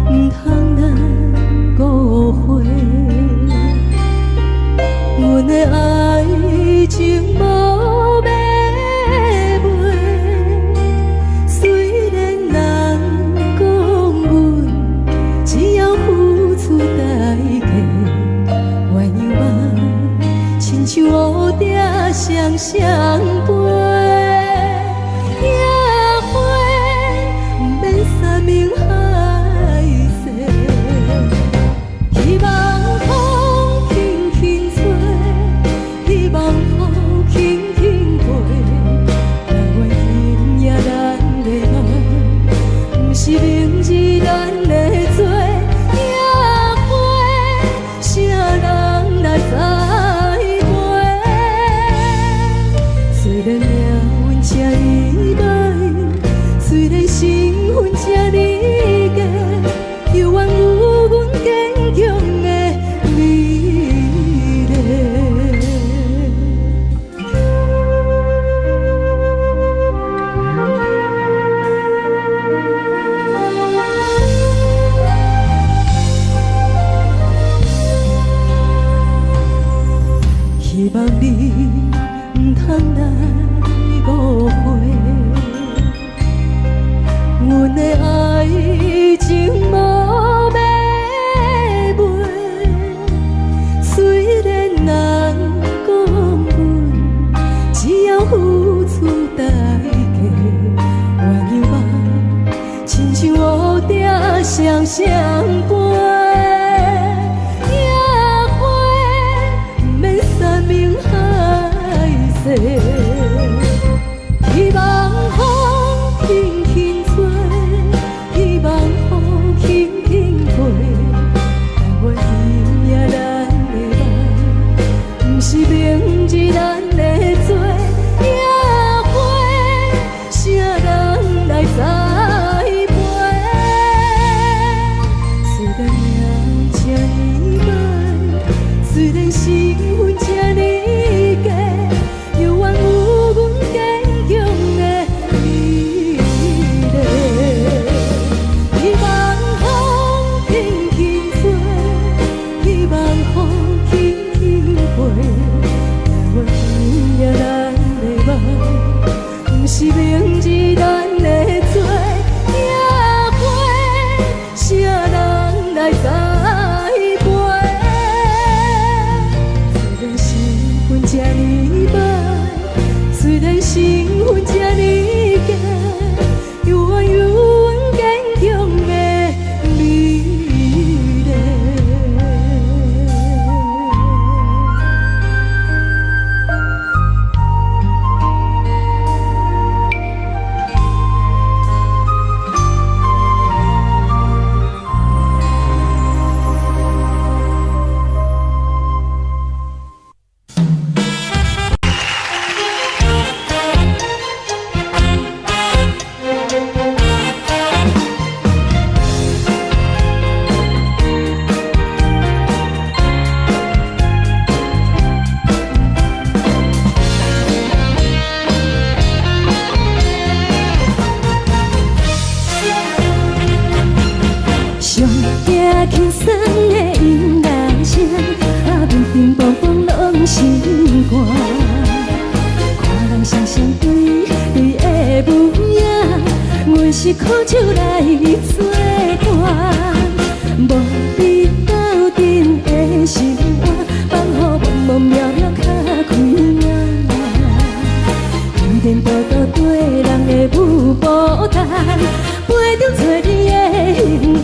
毋通來誤會，阮的愛情無買賣，雖然人講阮只曉付出代價，鸳鸯夢親像烏蝶雙雙飛。野花毋免山盟海誓，希望風輕輕吹，希望雨輕輕過，但願今夜咱的夢，毋是明日咱的罪。野花，啥人來栽培？雖然命運這呢歹，雖然身份這呢低，猶原有阮堅強的美麗。希望你毋通來誤會，阮的愛情無買賣，雖然人講阮只曉付出代價，鸳鸯夢親像烏蝶雙雙飛。野花毋免山盟海誓，希望風輕輕吹，希望雨輕輕過，但願今夜咱的夢，毋是明日咱的罪。野花，啥人來栽培？雖然命運這呢歹，雖然身份這呢低，猶原有阮堅強的美麗。希望風輕輕吹，希望雨輕輕過，但願今夜咱的夢，毋是明日咱的罪。野花，啥人來栽培？雖然身份這呢歹，雖然身份這呢低，猶原有阮堅強的美麗。上驚輕鬆的音樂聲，啊，乒乒乓乓攏心肝。看人雙雙對對的舞影，阮是苦手來做伴。無你鬥陣的心肝，放予摸摸瞄瞄較開眼。天天多多對人的舞步單，陪著找你的形影。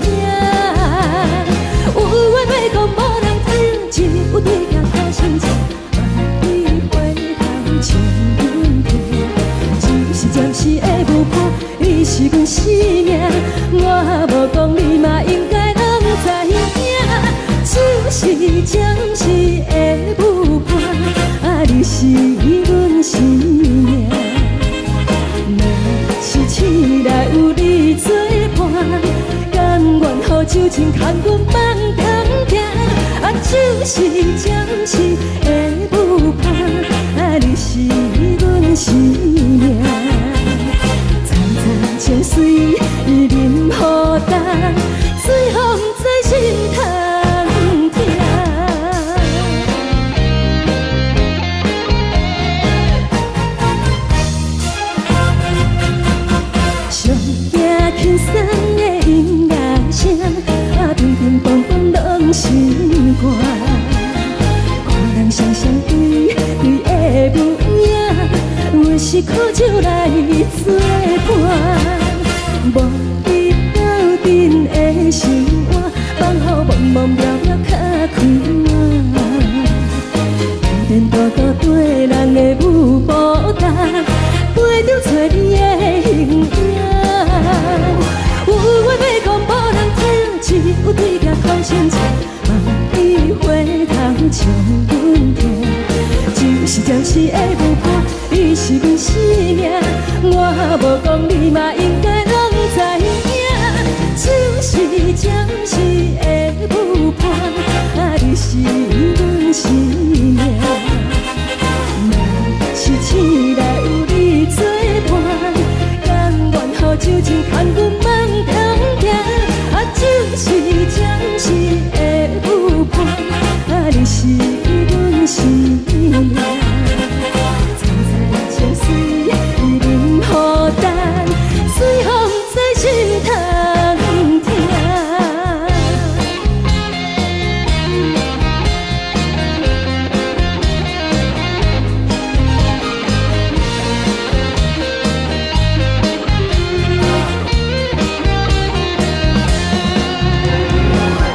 有緣話講無人知，只有對鏡看心情。萬里回頭穿阮天，只是暫時的舞伴，伊是阮生命。我無講你嘛應該攏知影，只是暫時的舞伴，啊，你是阮生命。若是醒來有你作伴，甘願予酒精牽阮放通行。啊，只是暫時的舞伴，啊，你是阮生命。層層清水淋雨干，妙妙較開活。天大大對人的舞步動，陪著找你的形影。有話欲講無人聽，只有對鏡哭親像，望你回頭笑阮聽。就是暫時的舞伴，你是阮生命，我無講你嘛應該攏知影。就是暫時的舞伴，啊，你是阮生命。若是醒來有你作伴，甘願予酒精牽阮夢中行。啊，就是暫時的舞伴，啊，你是阮生命。層層情水忍予等，隨風在心頭疼。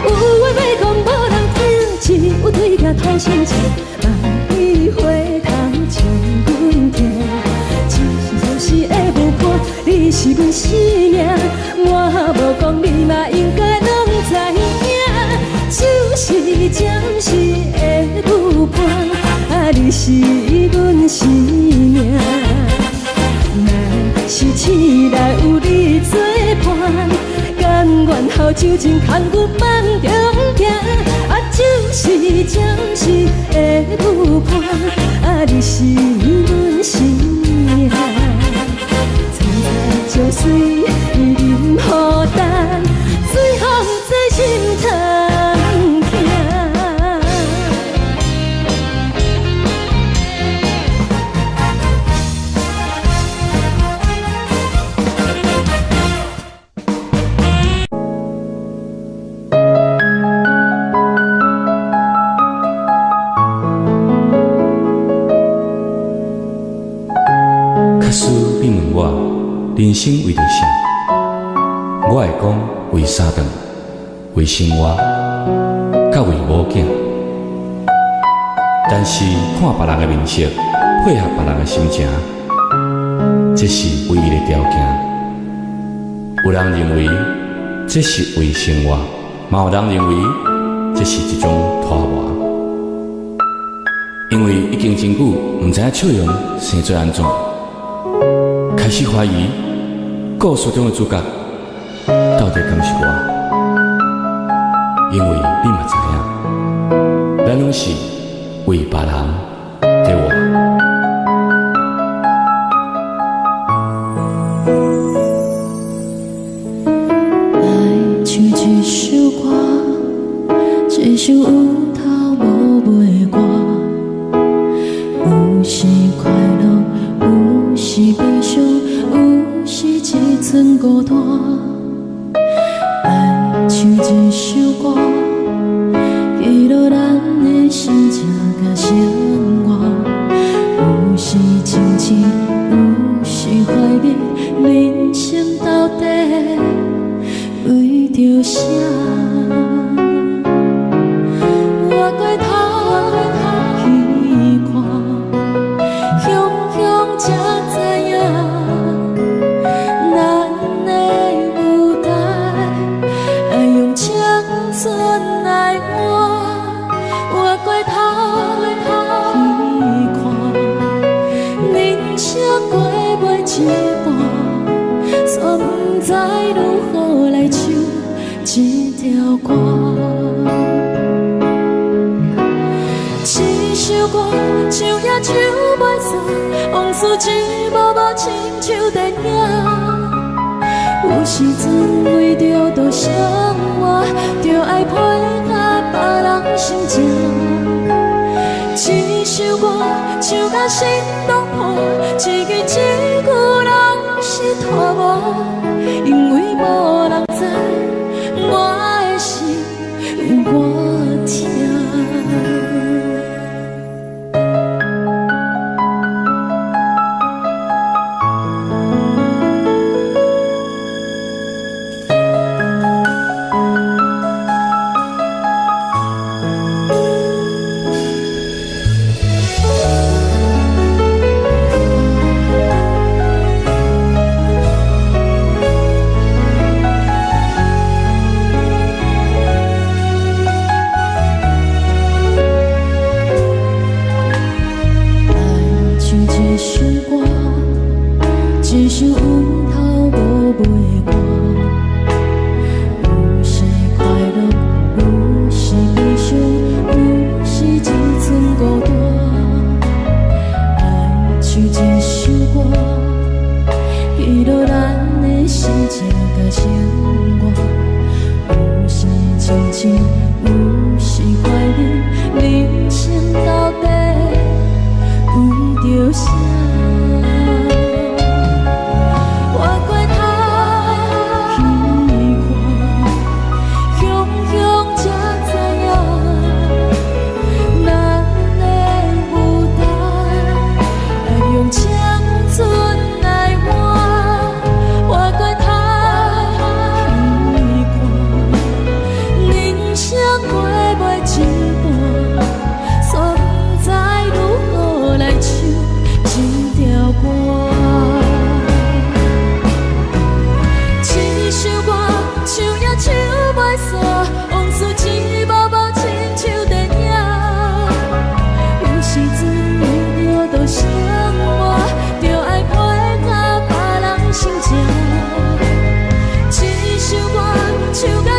有話欲講無人聽，只有對鏡吐心情，望你回頭笑阮聽。只是暫時的舞伴，你是阮生命，我無講你嘛應該攏知影。就是暫時的舞伴，啊，你是阮生命。若是醒來有你作伴，甘願予酒精牽阮夢中行。啊，就是暫時的舞伴，啊，你是阮生命。層層情水忍予等，隨風在心頭疼。假使你問我人生為著啥，我會講為三頓，為生活，佮為某囝。但是看別人的面色，配合別人的心情，這是唯一的條件。有人認為這是為生活，嘛有人認為這是一種拖磨。因為已經真久毋知影笑容生做按怎，開始懷疑故事中的主角到底敢是我？因為你嘛知影，咱攏是為別人在活。愛像一首歌，一首有頭無尾的歌，有時快樂，有時悲傷，有時一寸孤單。愛像一首歌，記錄咱的心情佮生活，有時清醒，有時懷疑，人生到底為著啥？回過頭去看，雄雄才知影，咱的舞台愛用青春來換。回過頭去看，人生過袂一半，煞毋知如何來唱這條歌。這首歌唱也唱袂煞，往事一幕幕親像電影。有時陣為著討生活，著愛配合別人心情。這首歌唱甲心攏破，一句一句攏是拖磨，因為無人知我的心有偌疼。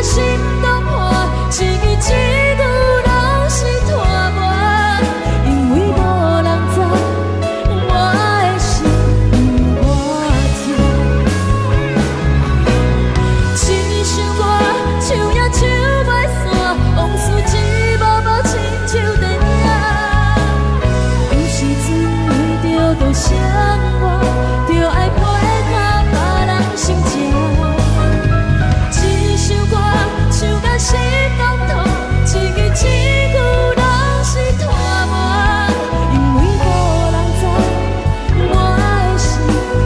心動破，一字一句攏是拖磨，因為無人知我的心有偌痛。這首歌唱也唱袂散，往事一幕幕親像電影。有時陣為著多生活，就愛配合別人心情。這首歌唱甲心攏痛，一字一句攏是拖磨，因為無人知我的心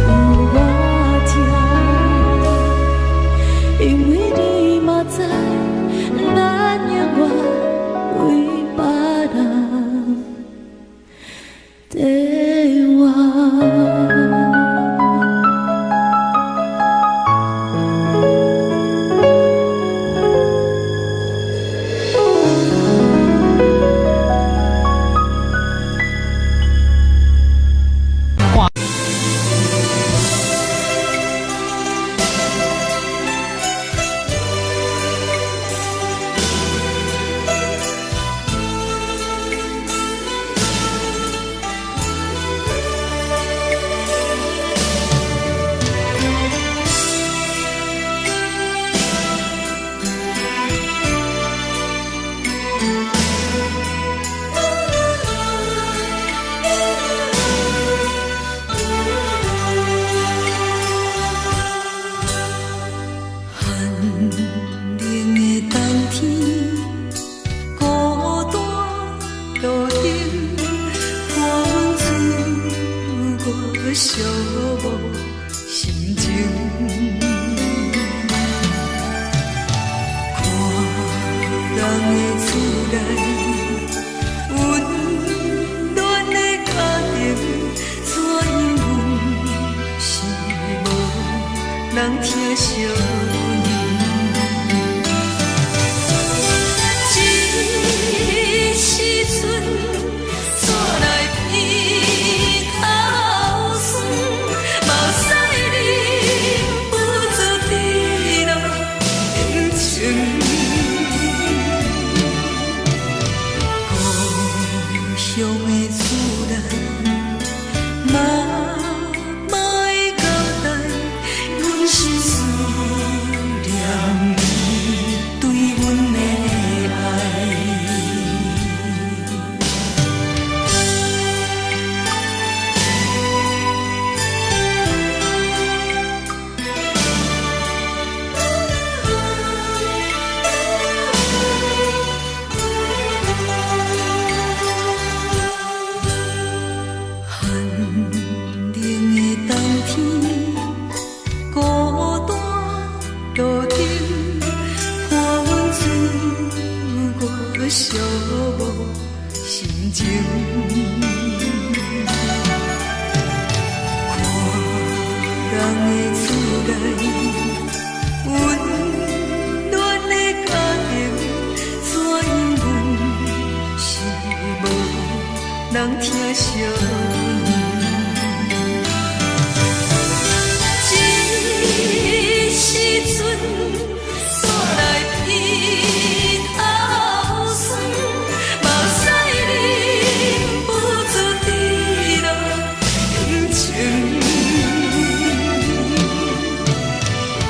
有偌痛。因為你嘛知，咱永遠為別人在活。寒冷的冬天，孤單路燈，看阮自我寂寞心情。看人的厝內，溫暖的家庭，怎樣阮是無人疼惜阮。這時陣，煞來鼻頭酸，目屎忍不住滴落眼睛。故鄉的厝內，媽媽的交代，阮是思念你對阮的愛。寒冷的冬天，孤單路燈，看阮自我寂寞心情。看人的厝內，溫暖的家庭，怎樣阮是無人疼惜阮。這時陣，煞來鼻頭酸，目屎忍不住滴落眼睛。故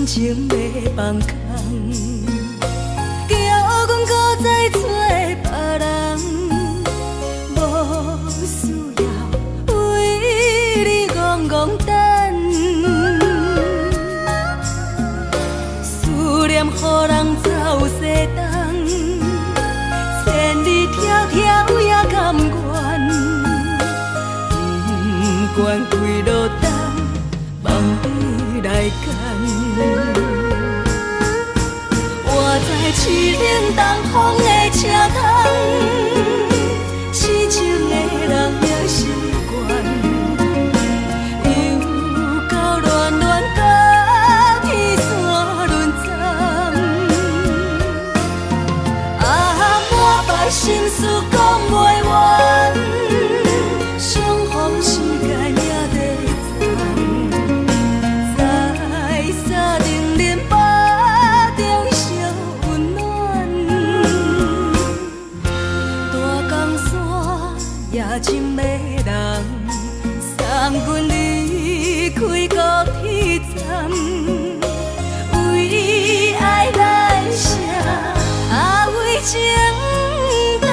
情欲放空，叫阮搁再找别人，无需要为你戆戆等，思念予人走西东，千里迢迢也甘愿，不管几落冬，梦你来牵。我在凄冷东风的车窗，痴情的人也习惯，又到恋恋甲天山轮转，啊，满腹心事讲袂完，相逢时间也在转，在三重林腹中相温暖，大江山也真迷人，送阮离开高铁站，为爱来写，啊为情等。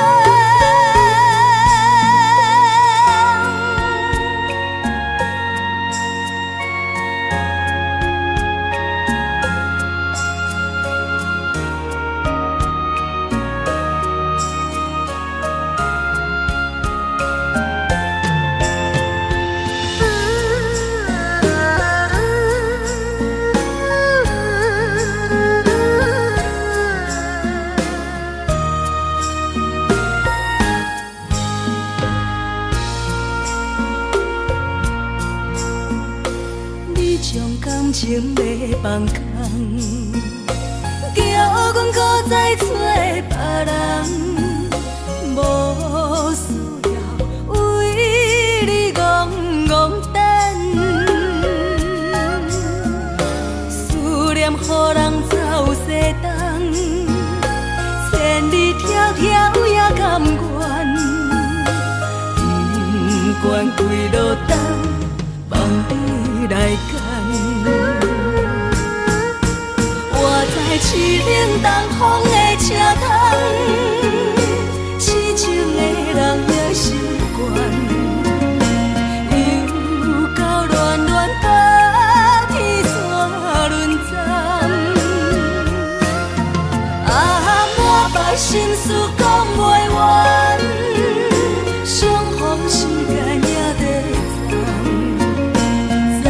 你将感情欲放空，叫阮搁再找别人，无需要为你戆戆等，思念予人走西东，千里迢迢也甘愿，不管几落冬，梦你来牵。我在凄冷东风的车窗，痴情的人也习惯，又到恋恋甲天山轮转，啊，满腹心事讲袂完，相逢时间也在转，在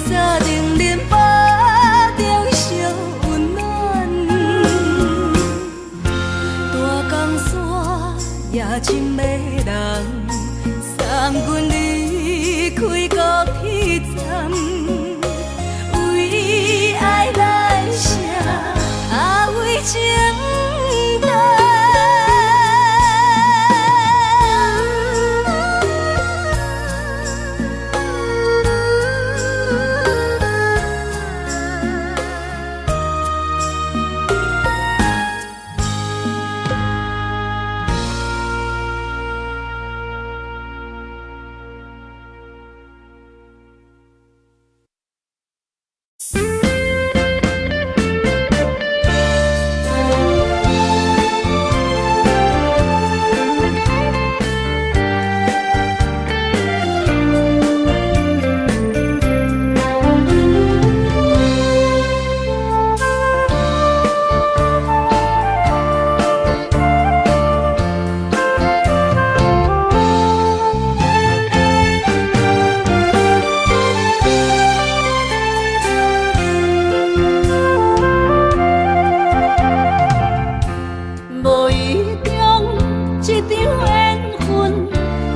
三重林腹中相温暖，大江山也真迷人，送阮离开高铁站，为爱来写，啊为情等。无意中这场缘分，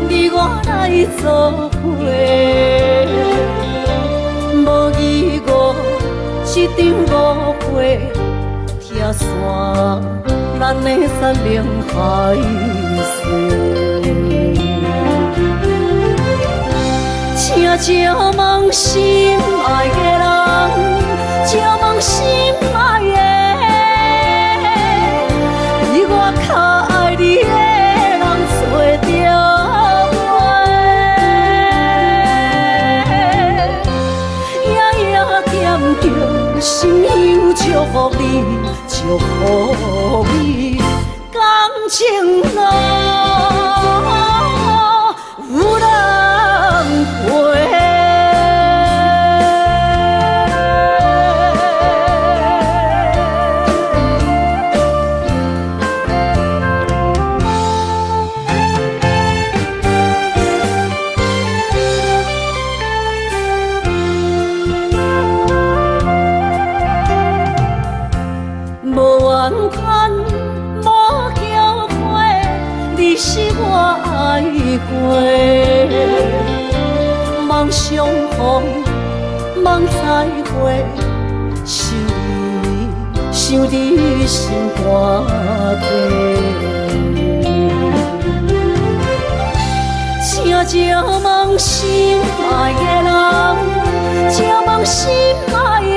你我来做伙。无意误这场误会，拆散咱的山盟海誓。请借问心爱的人，借问心爱的，比我较爱你的人找著袂？夜夜惦著想福你，祝福你，感情路有人陪。無怨嘆，無後悔，你是我愛過。望相逢，望再會，想你，想你心肝底。請借問心愛的人，請問心愛的。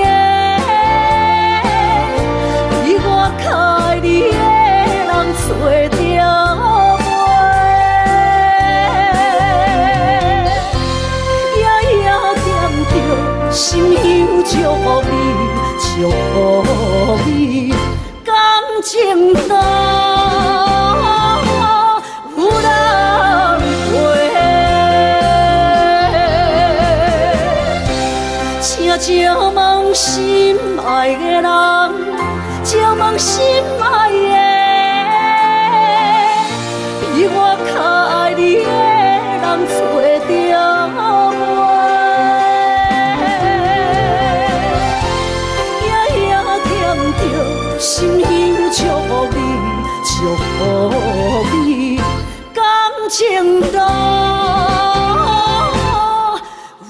比我較愛你的人找著無？夜夜惦著心香祝福你，祝福你，感情路有人陪。請借問心愛的人，借問心愛的，比我較愛你的人找著無？夜夜惦著心香祝福你，祝福你，感情路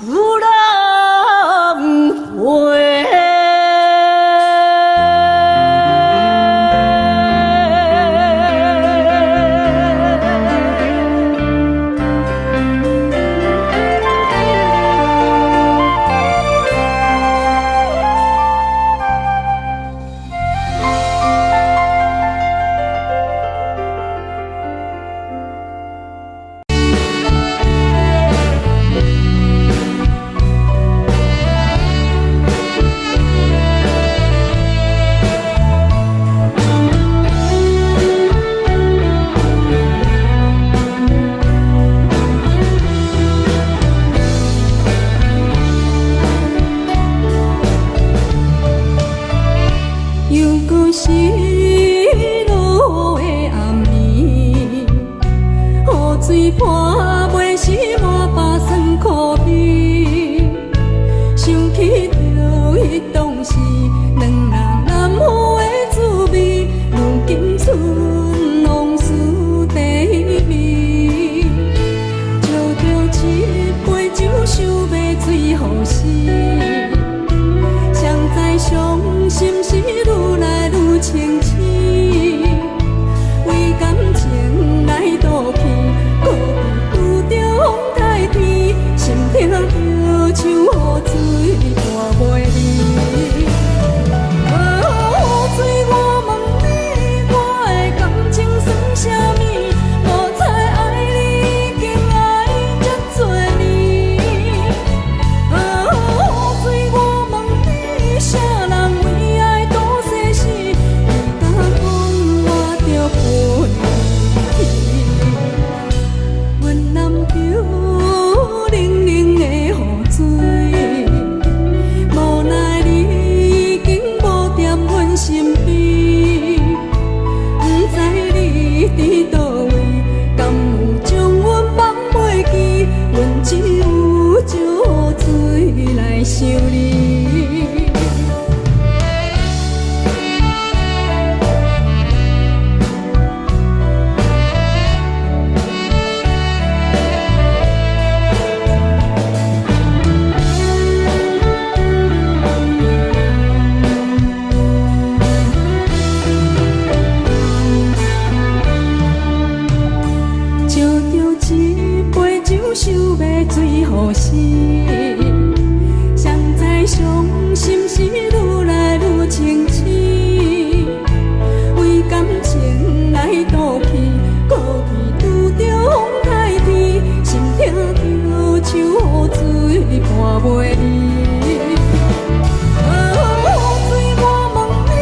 有人陪。又閣是落雨的暗暝，雨水泼袂湿满腹酸苦味。想起著彼当时兩人難負的滋味，如今賰往事甜蜜。照著一杯酒，想欲醉予死。誰知傷心事愈來愈清醒，為感情來賭氣，孤獨拄著風台天，心疼著像雨水湠袂離。雨水，我問你，我的感情算啥物？無彩愛你已經愛這多年。雨水，我問你，啥人為愛賭生死？你敢講我著陪你去？阮淋著冷冷的雨水，無奈你已經無踮阮身邊，不知你佇佗位，敢有將阮放袂記？阮只有借雨水來想你。照著一杯酒，想欲醉予死。誰知傷心事愈來愈清醒，為感情來賭氣，孤獨拄著風台天，心疼著像雨水湠袂離。雨水，我問你，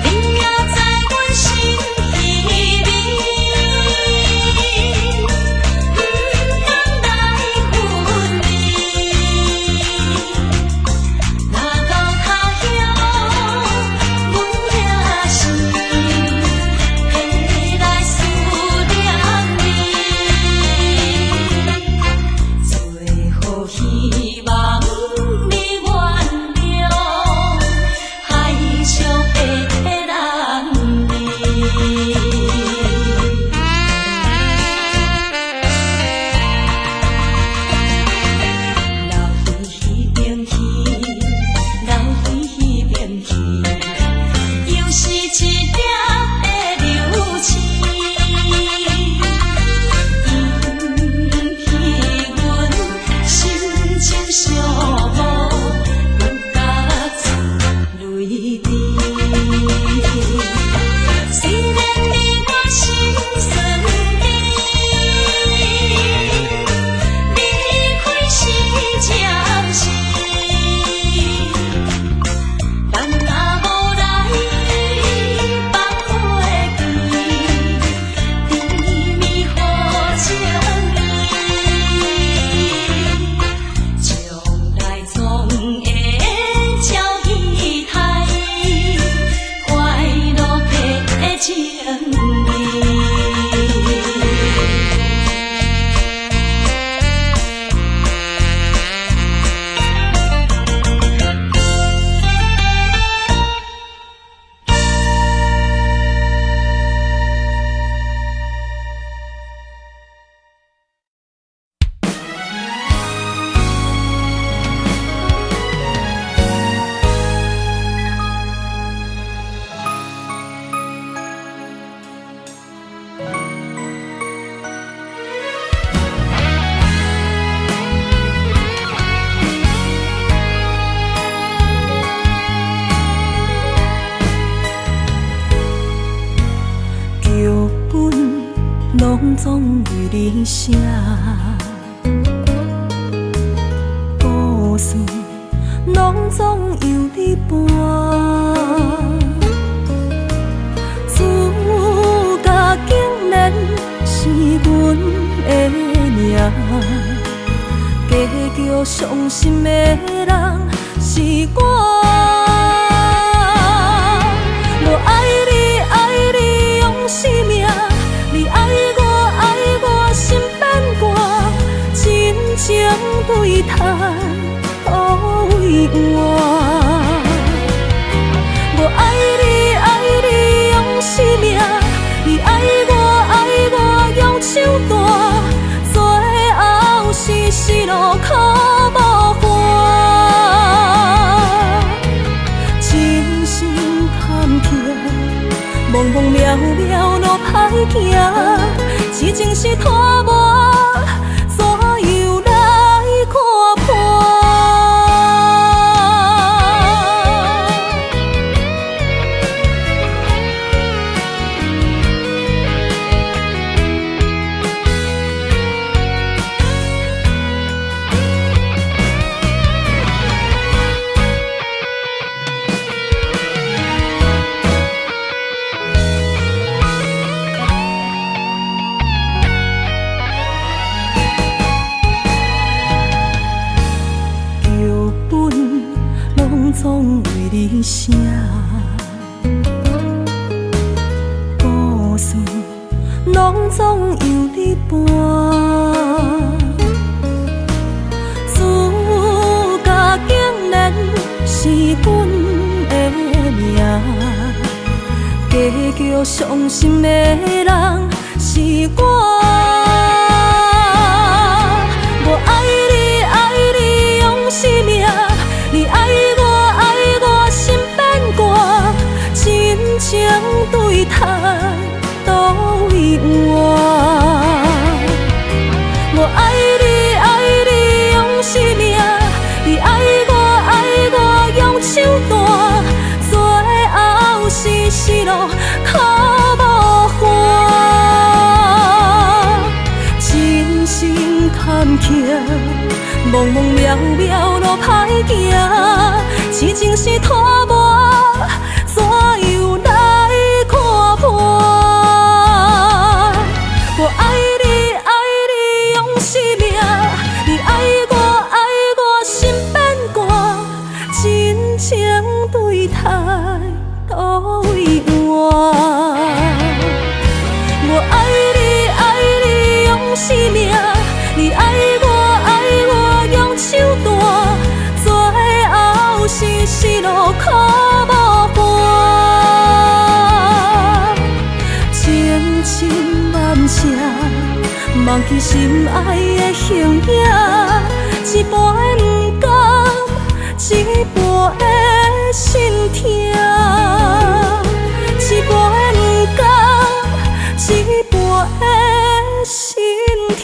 你也知阮心稀微，毋甘来分离。若到他乡，阮也是会来思念你。最好希望你原谅，海上的人儿。老彼边去，老彼边去，又是一粒的流星。引起阮心情寂寞，不觉出泪滴。虽然你我心酸甜，离开是暂时，人若无来放袂记，甜蜜予情意，将来总会照期待，快乐的情意。剧本拢总为你写，故事拢总由你搬。主角竟然是阮的名，加叫伤心的人是我。我爱你，爱你用生命，你爱我，爱我心变卦，真情对趁予位换。我爱你，爱你用生命，你爱我，爱我用手段，最后是失落可无还。真心坎坷，茫茫渺渺路歹行，痴情是拖磨，怎样来看破？剧本拢总为你写，故事拢总由你搬。主角竟然是阮的名，加叫伤心的人是我。我爱你，爱你用生命，你爱我，爱我心变卦，真情对趁倒位换。我爱你，爱你用生命，你爱我，爱我用手段，最后是失落可无还。真心坎坷，茫茫渺渺路歹行，痴痴情是拖磨，怎样来看破？我愛你愛你用生命，你愛我愛我心變寒，真情對待佗位換？我愛你愛你用生命，你愛我愛我用手段，最後是死路苦無伴。千真萬赤，忘記心愛的形影，一半的毋甘，一半的心疼，一半的毋甘，一半的心疼。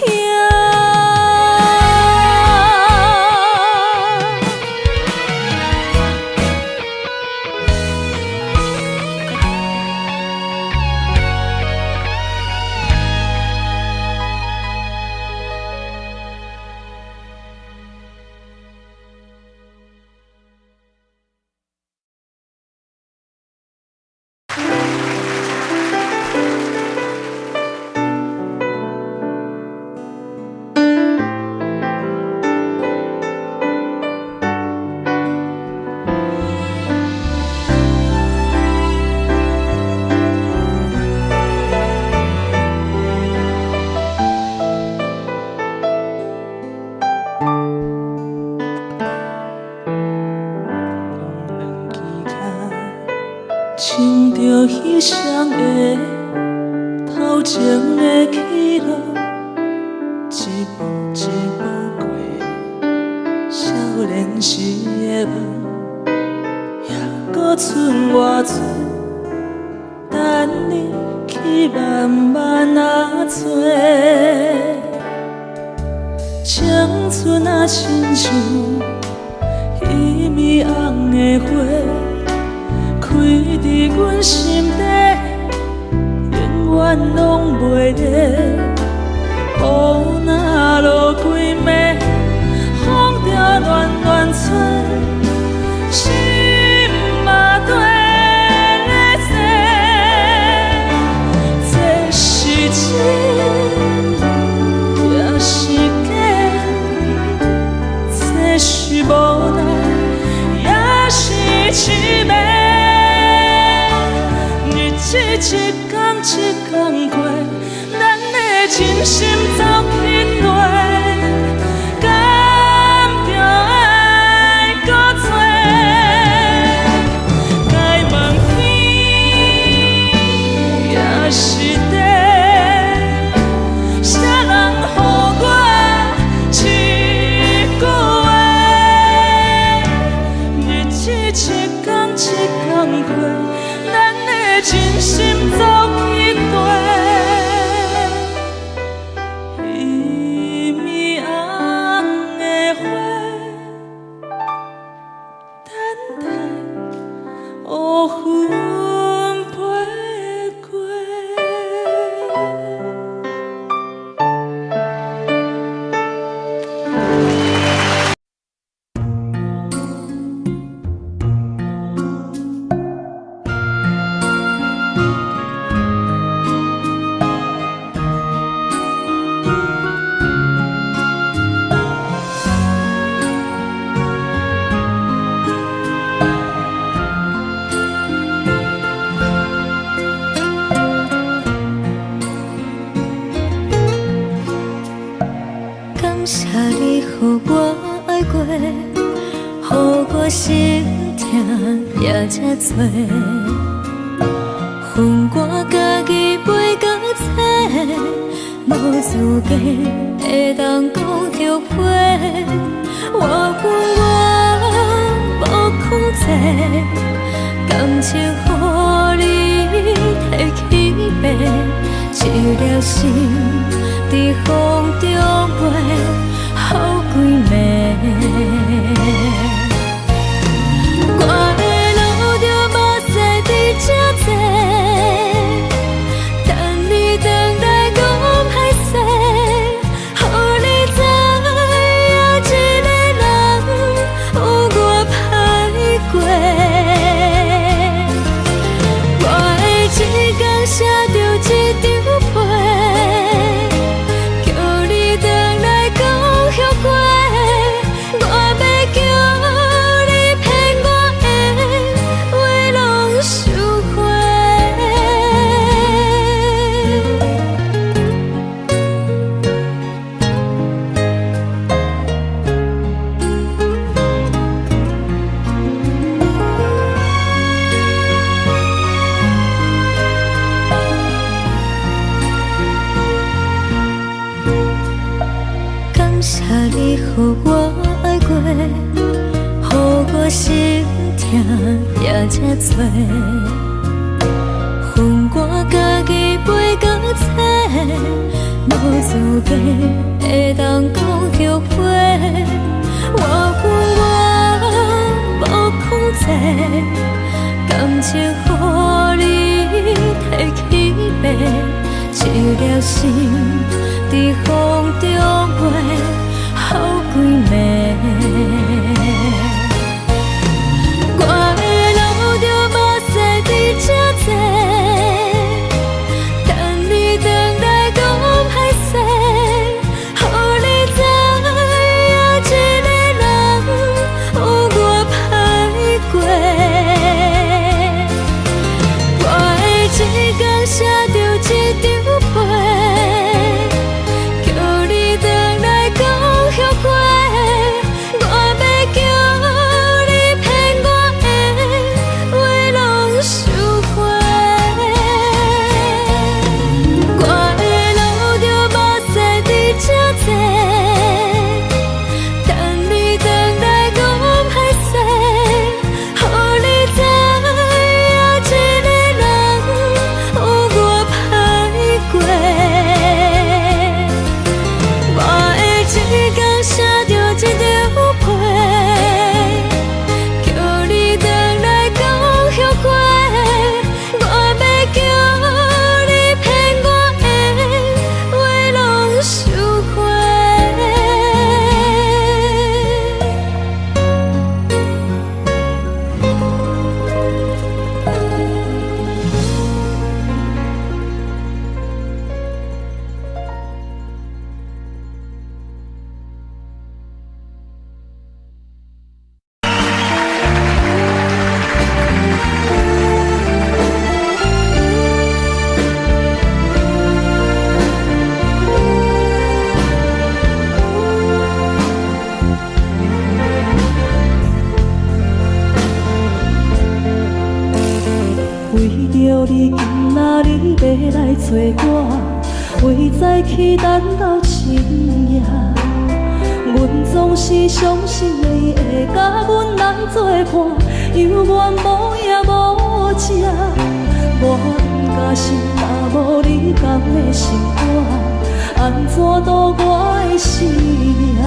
兩支跤，穿著彼双鞋，头前的起落，一步一步過，少年時的夢，猶閣剩偌濟，等你去慢慢仔揣。青春啊，親像彼暝紅的花，開佇阮心底，永遠攏袂滅。雨若落規暝，風就亂亂吹，心嘛綴咧踅。這是真，也是假，這是無奈，也是痴迷。日子一天一天過，咱的真心走去綴，敢著愛閣找？該問天，也是地，啥人予我這句話？日子一天一天過，咱的真心走去綴，彼暝紅的花，等待烏雲飛過。感謝你予我愛過，予我心疼也這多。分我家己飞到找，無資格會當講後悔。我甘願無控制，感情予你提去爬，一粒心佇風中飛，予規暝。我會流著目屎佇這坐，等你轉來講歹勢，予你知影這个人有偌歹過。心疼也這多。予我家己飞到册，無資格會當講後悔。我猶原無控制，感情予你提去爬，一粒心佇風中飛，予幾暝。我會流著目屎佇這坐，等你轉來講歹勢，予你知影這个人有偌歹過。我會一工寫著一張批，叫你轉來講後悔。我欲叫你騙我的話攏收回。我會流著目屎佇這坐，等你轉來講歹勢，予你知影這个人有偌歹過。我會一工寫著一張批，叫你轉來講後悔。我欲叫你騙我的話攏收回。為著你，今仔日欲來找我，為早起等到深夜。阮總是相信你會佮阮來作伴，猶原無影無跡。我不甘心，若無你敢會心肝，按怎度我的生命？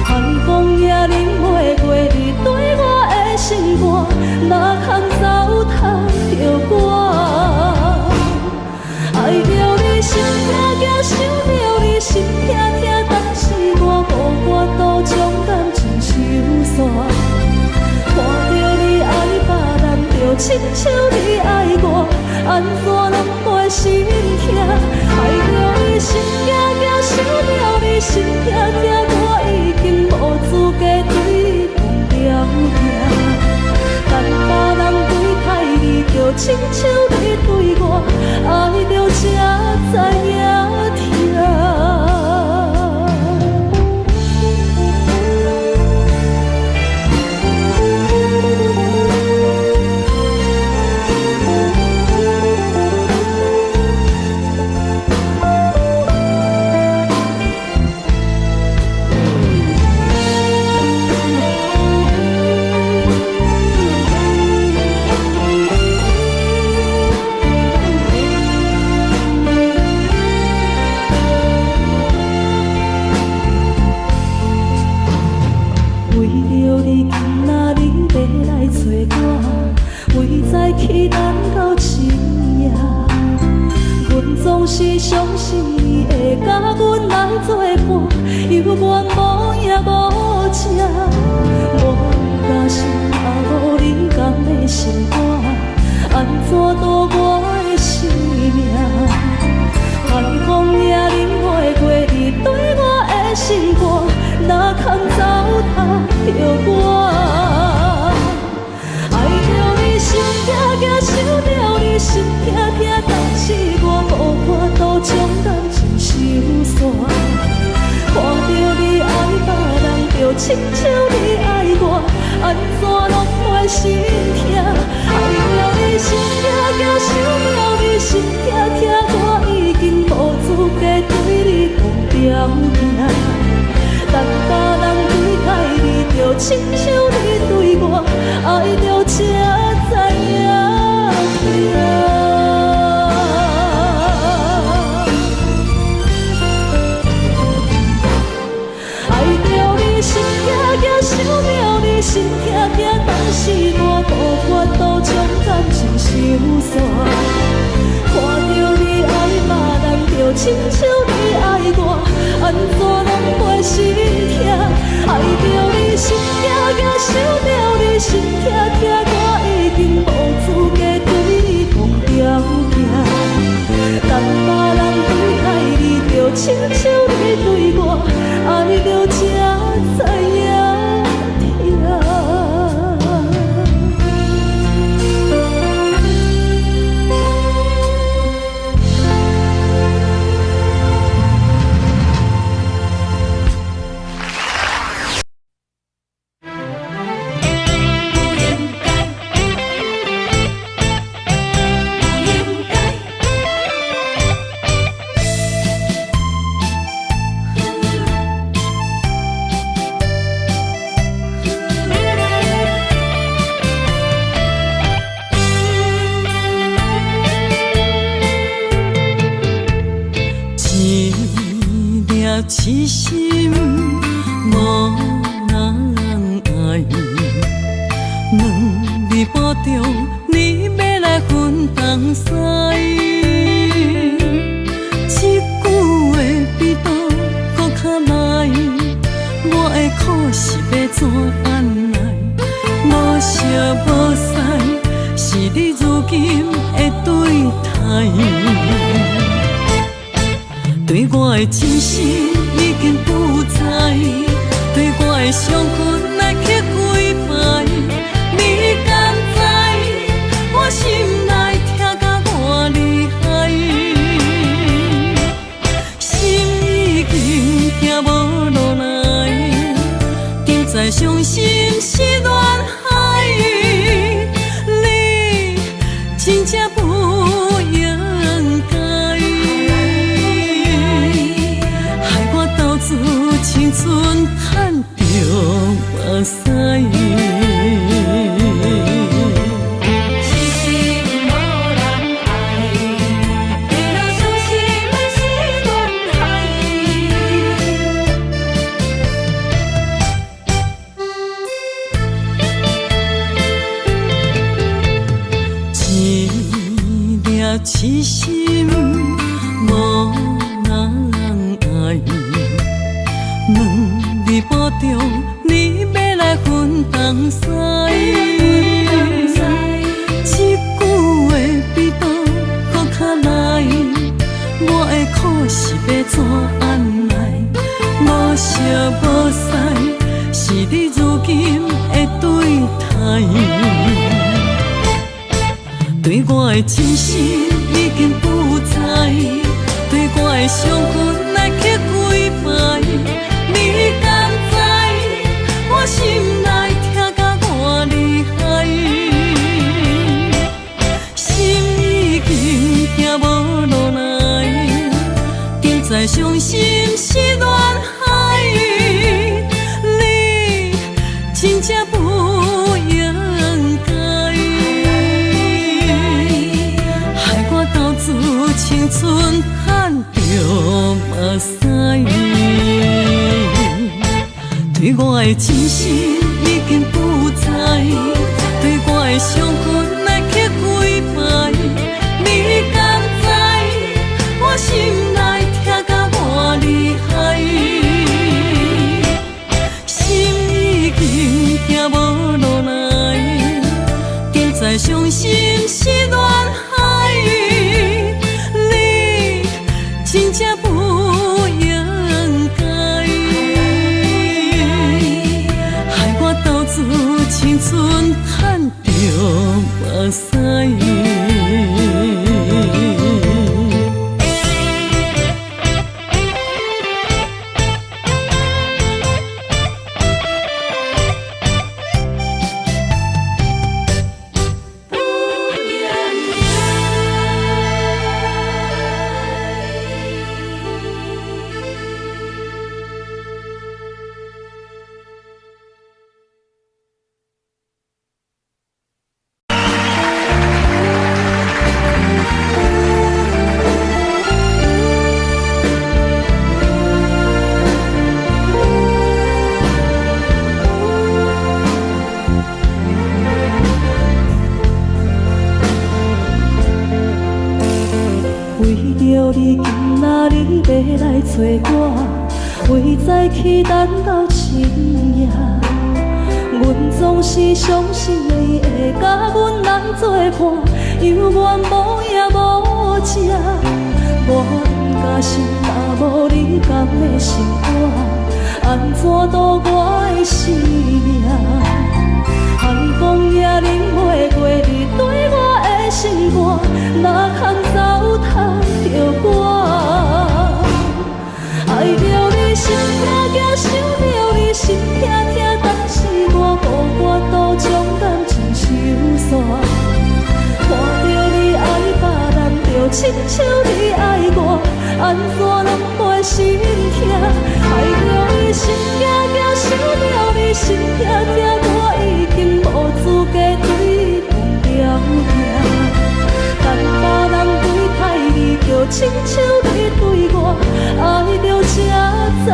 寒風也冷袂過你對我的心肝，哪通糟蹋著我？愛著你心痛痛，想著你心痛痛，但是我無法度將感情收煞。看著你愛別人，就親像你愛我，按怎攏袂心疼？愛著你心痛痛，想著你心痛痛，我已經無資格對你講條件。等別人對待你，就親像你對我，愛著才知影疼。為著你，今仔日欲來找我，為早起等到深夜。阮總是相信你會佮阮來作伴，猶原無影無跡。我不甘心，若無你敢會心肝，按怎度我的生命？寒風也冷袂過你對我的心肝，哪通糟蹋著我？愛著你心痛痛，想著你心痛痛，但是我無法度將感情收煞。看著你愛別人，就親像你愛我，按怎攏袂心疼？愛著你心痛痛，想著你心痛痛，我已經無資格對你講條件。等別人對待你，就親像你對痴心無人愛，問你保重，你欲來分東西。這句話比刀閣較來，我的苦是欲怎按來？無相無似，是你如今的對待。對我的真心已經不在，對我的傷痕來刻幾擺，你敢知我心內疼甲偌厲害？心已經行無路來，定知傷心是亂海，你真正不應該，害我投資青春趁著目屎。痴心無人愛，為了傷心來是亂海。一粒痴心無人愛，問你保重，你欲來分東西。這句話比刀閣較來，我的苦是欲怎按來？無相無似，是你如今的對待。對我的真心已經不在，對我的傷痕來刻幾擺，你敢知我心內疼甲偌厲害？心已經行無路來，定知傷心是亂海，你真正不應該，害我投資青春趁著目屎。對我的真心已經不在，對我的傷痕來刻幾擺，你敢知我心內疼甲偌厲害？心已經行無路來，定知傷心是亂海，你真正不應該，害我投資青春趁著目屎。為著你今仔日欲來揣我，為早起等到深夜。阮總是相信你會佮阮來作伴，猶原無影無跡。我毋甘心，若無你敢會心肝，按怎度我的生命？寒風也冷袂過你對我的心肝，哪通走通著我？愛著你心痛痛，想著你心痛痛，但是我無法度將感情收煞。看著你愛別人，就親像你愛我，按怎攏袂心痛？愛著你心驚驚，想著你心痛痛，我已經無資格對阮調疼。等別人對待你，就親像你對我愛著這怎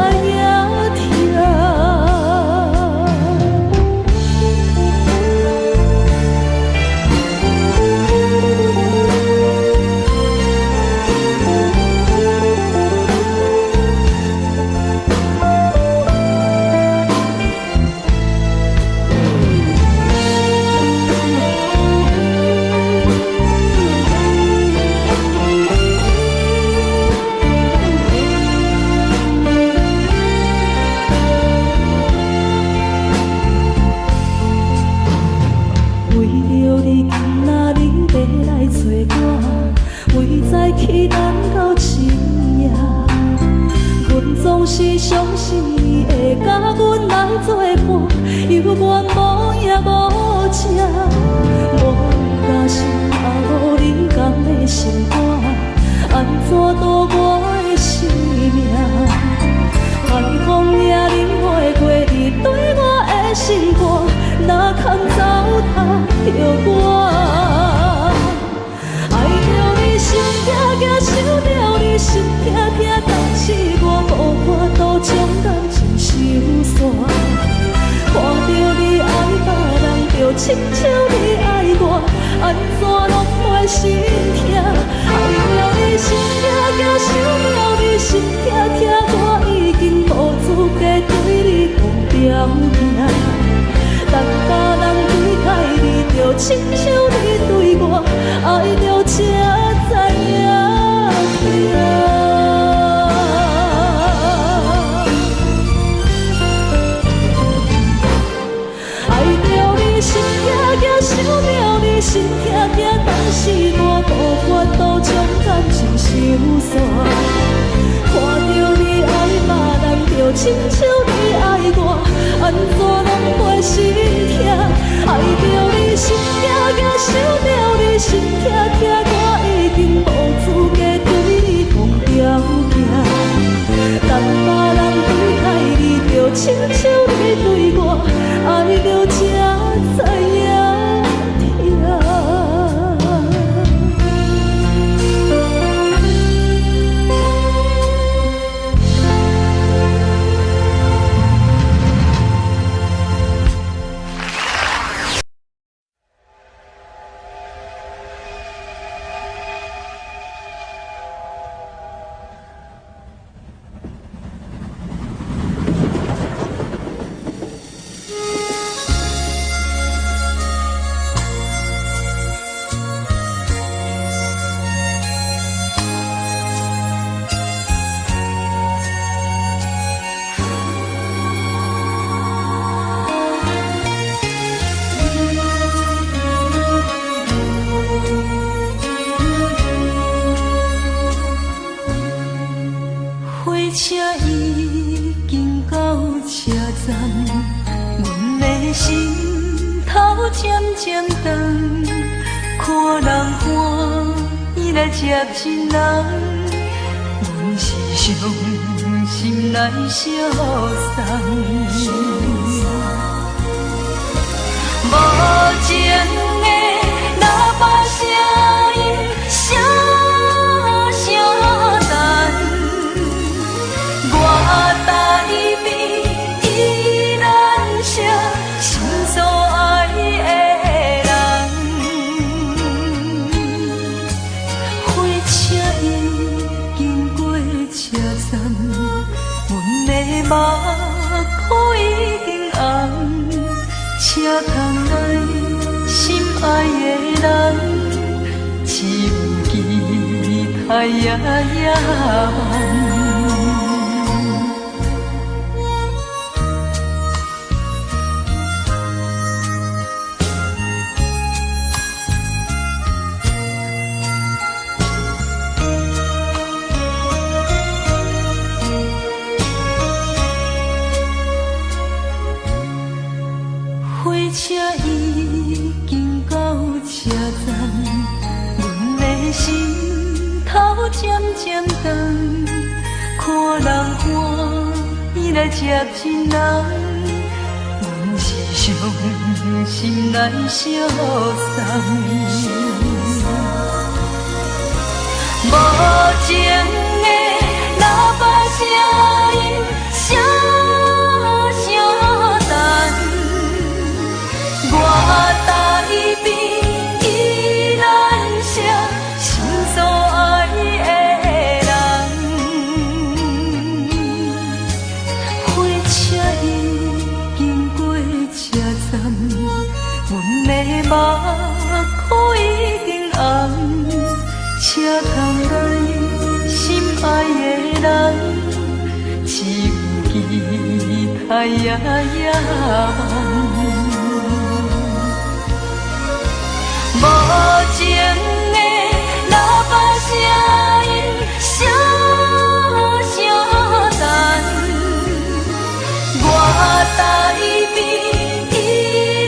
親像你愛我，按怎攏會心疼？愛著你心痛痛，想著你心痛痛，我已經無資格對你講條件。等別人對待你，就親像你對我，愛著才知影疼。愛著你心痛痛，想著你心痛痛，但是我無法度將感情收煞。看著你愛別人，就親像你愛我，按怎攏會心疼？愛著你心痛痛，想著你心痛痛，我已經無資格對你講條件。等別人對待你，就親像你對我，愛著才知影疼。火車已經到車站，阮的心頭漸漸長，看人歡喜來接親人，阮是傷心來相送。無情的喇叭聲音，聲聲等。我台邊依然是心所愛的人。火車已經過車站，阮的目眶已經紅，車窗內心愛的人，只有期待夜夜梦。火車已經到車站，阮的心頭漸漸長，看人歡喜來接親人，阮是傷心來相送。無情的喇叭聲音，聲聲等。我台邊依然是心所愛的人。火車已經過車站，阮的目眶已經紅，車窗內心愛的人，只有期待夜夜梦。無情的喇叭聲音，聲聲等。我台邊依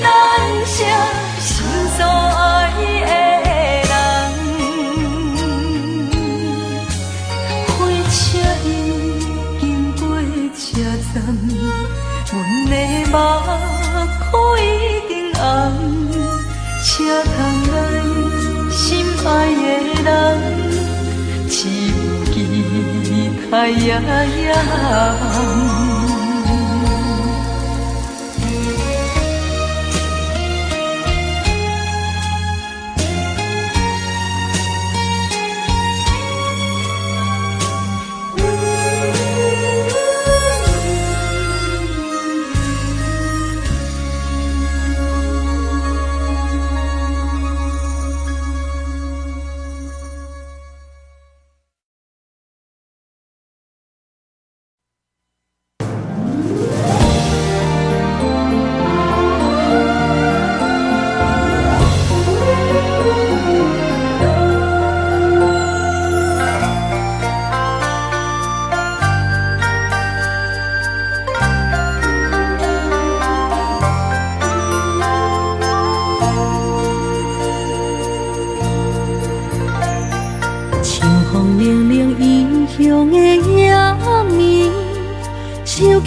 然是心所愛的人。火車已經過車站，阮的目眶已經紅，車窗內心愛的人，只有期待夜夜梦。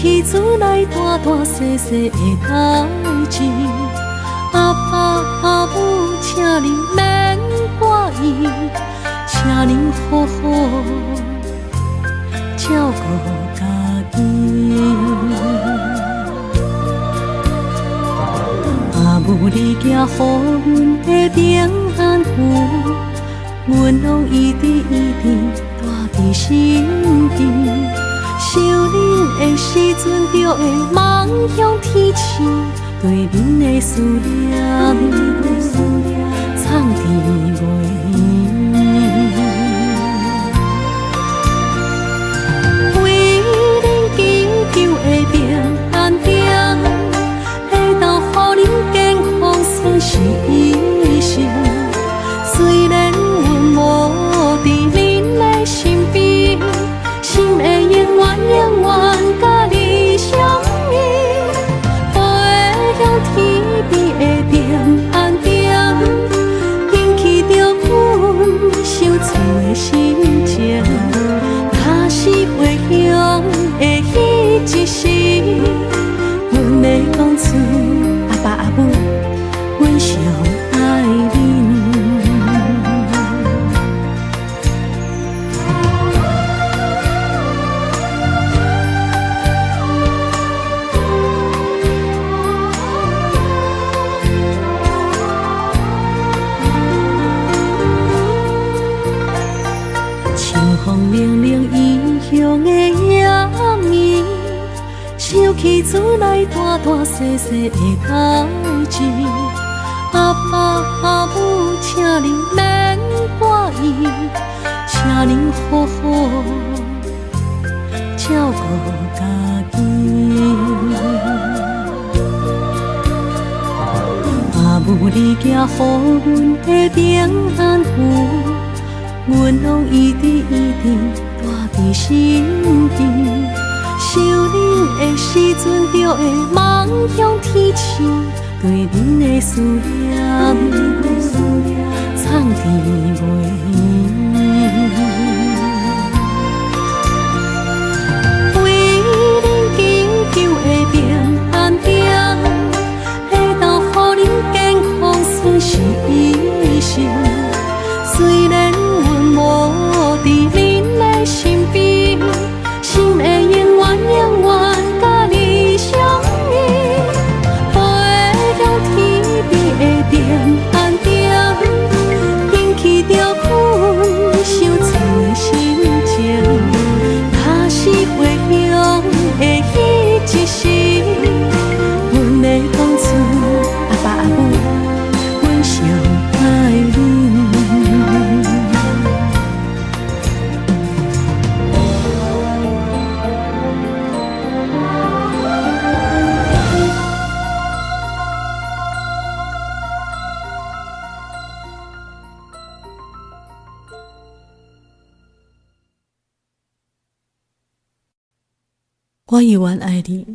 起厝内大大细细的代志。阿爸阿母，请恁免挂意，请恁好好照顾家己。阿母，你寄予阮的平安符，阮拢一直一直带伫身边。想恁的时阵，就会望向天星，对恁的思念，藏伫袂圆。为恁祈求的平安灯，会当予恁健康算是医生。虽然阮无伫恁的身边，心会永远永远佮你相依。飞向天边的平安灯，引起著阮相思的心情。若是回乡的彼一时，阮会讲出阿爸阿母，阮上爱恁。秋风凉凉，异乡的夜暝，想起厝内大大细细的代志。阿爸阿母，请恁免挂意，请恁好好照顾家己。阿母，你寄予阮的平安符，阮拢一直一直带伫身边。想恁的时阵，就会望向天星，对恁的思念，藏伫袂圆。为恁祈求的平安灯，会当予恁健康算是医生。虽然阮无伫恁的身边，心会永远永远佮你相依。飞向天边的平安灯，引起著阮相思的心情。若是回乡的彼一时，阮会讲出阿爸阿母，阮上爱恁。我犹原爱你，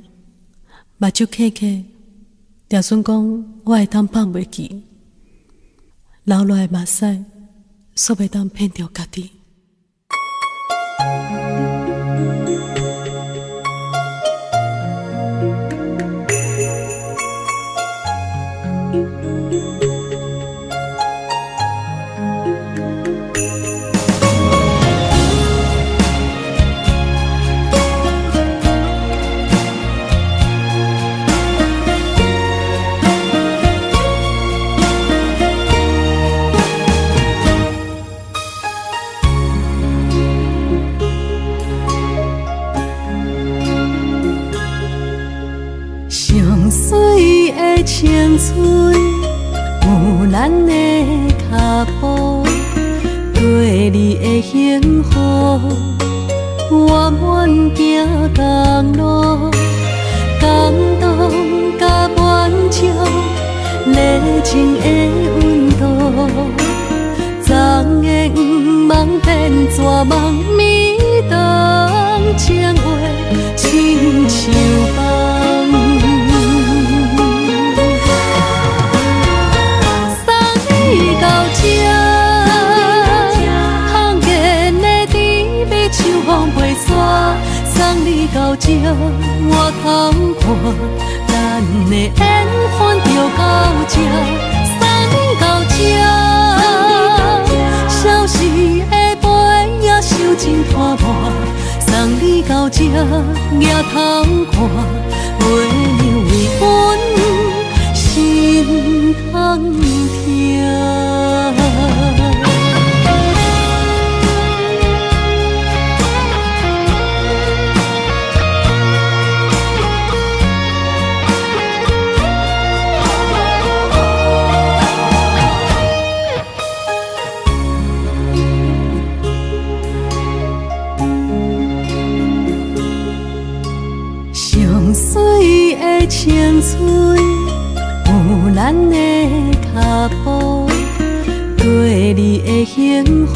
目睭瞌瞌，就算讲我会当放袂记，流落来的目屎，煞袂当骗著家己。上水的青春，有咱的脚步，对你的幸福，我满行同路，感动甲满足，热情的温度，昨的愿望变绝望，暝长情话亲像梦。送你到这，香烟的甜蜜像风袂散。送你到到這我頭看，咱的緣分就到這，送你到這。消失的背影受盡拖磨，送你到這額頭看，月娘為阮心通疼。上水的青春，有咱的脚步，对你的幸福，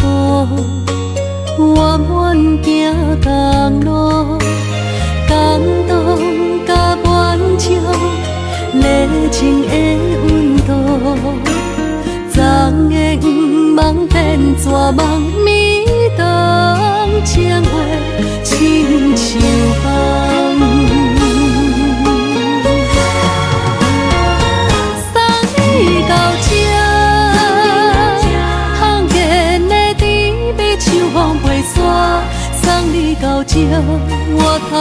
我愿行同路，感動佮滿足，熱情的溫度，昨的願望變绝望，暝長情話親像夢。送你到這，香煙的甜蜜像風袂散。送你到這，我頭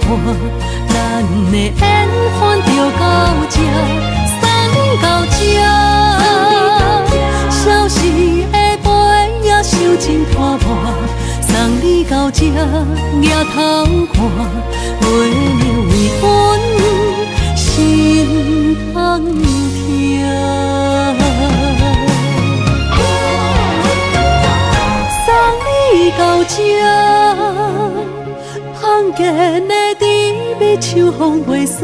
看，咱的緣分就到這。送你到這，消失的背影受盡拖磨。送你到這，額頭看，月娘為阮心通疼。送你到這，香煙的甜蜜像風袂散。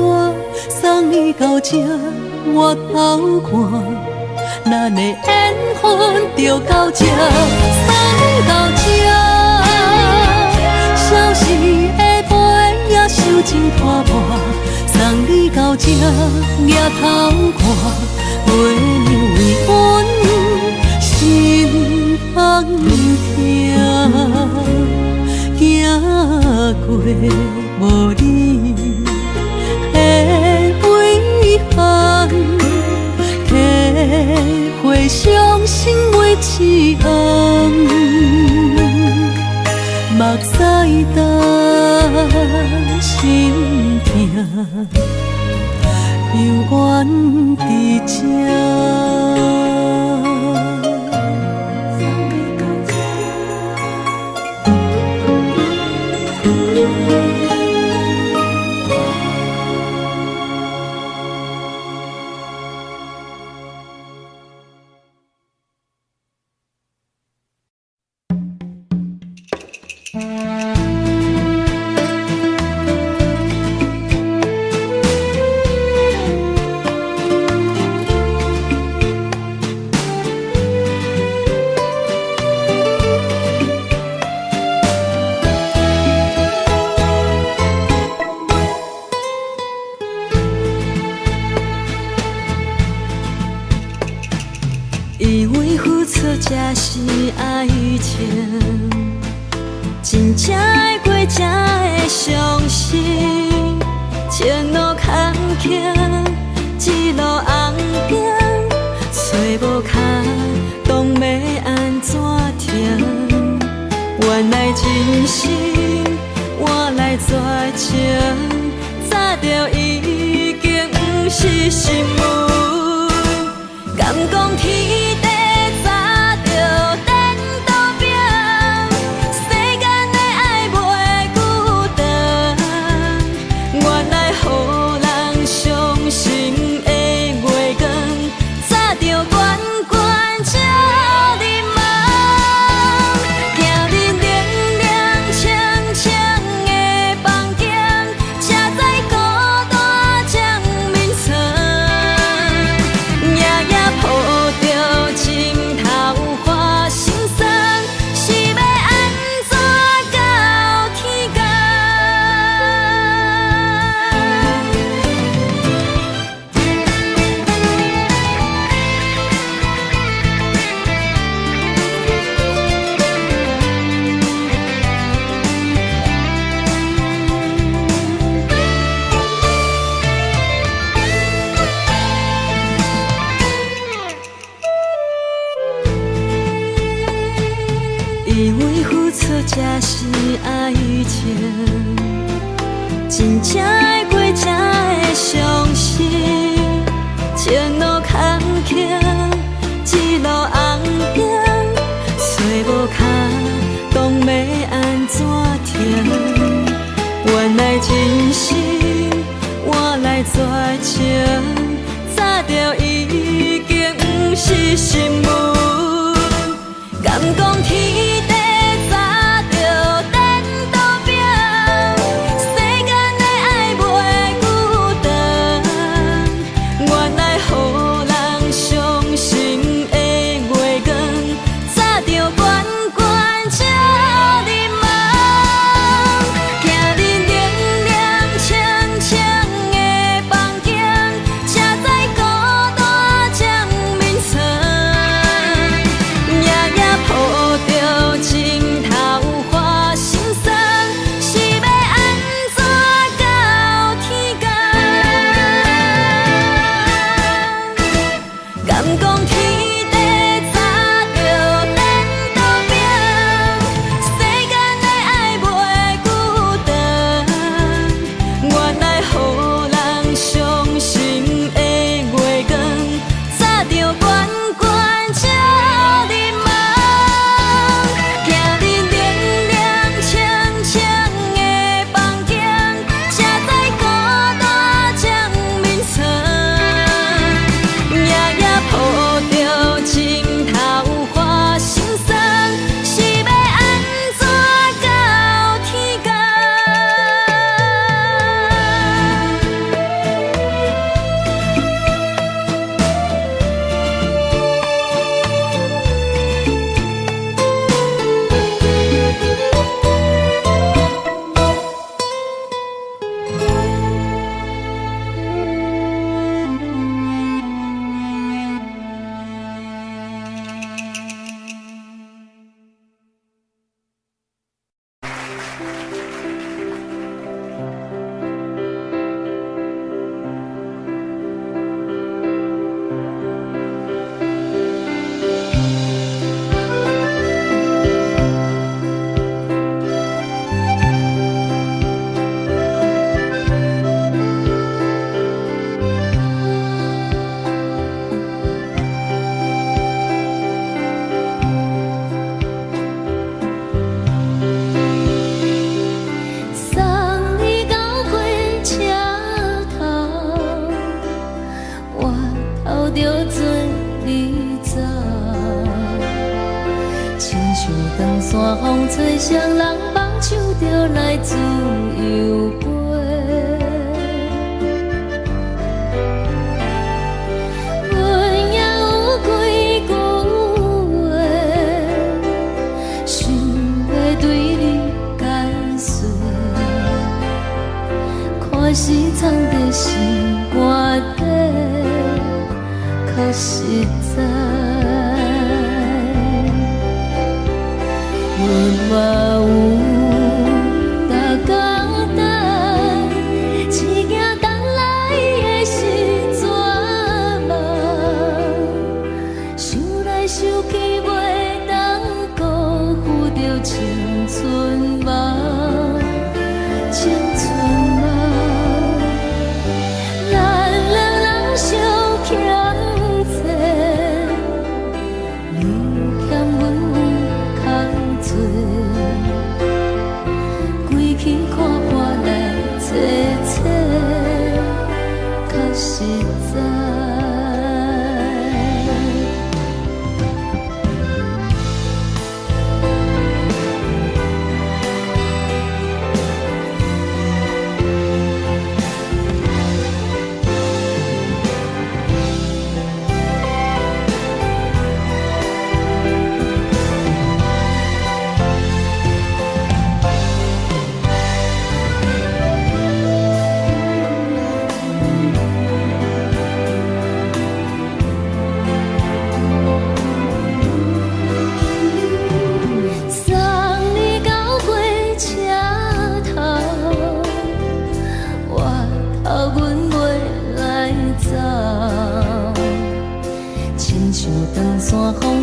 送你到這，我頭看，咱的緣分就到這。送你到這，消失的背影受盡拖磨。送你到這，額頭看，月娘為阮心通疼。行過無你的遺憾，體會傷心每一行，目屎干心疼，犹原佇這。以為付出才是愛情，真正愛過才會相信。前路坎坷，一路紅燈，揣無跤動欲按怎停？原來真心換來絕情，早就已經不是新聞。敢講天地早就顛倒變，世間的愛袂久長。原來予人傷心的月光，早就懸懸這呢茫。行入冷冷清清的房間，才知孤單將眠床。夜夜抱著一以為付出才是愛情，真正愛過才會相信，情路坎坷，一路紅燈，找無跤當欲按怎停？原來真心換來絕情，早就已經毋是新聞。敢講天地早就顛倒變，世間的愛袂久長。原來予人傷心的月光，早就懸懸照入夢。行入冷冷清清的房間，才知孤單占眠床。夜夜抱著枕頭看心酸，是欲按怎到天公？敢講天地早就顛倒變，世間的愛袂久長。原來予人傷心的月光，早就懸懸照入夢。行入冷冷清清的房間，才知孤單占眠床。夜夜抱著枕頭看心酸，是欲按怎到天公？送你到火車頭，我頭著做你走。親像長山風吹，誰人放手就來自由飛。阮也有幾句話，想欲對你解說，看是藏佇心肝底，較實在。阮嘛有逐工等，只驚等來的是絕望。想來想去，袂當辜負著青春夢，青春夢。咱兩人相欠債，你欠阮有空做，規氣看破來坐坐，較實在。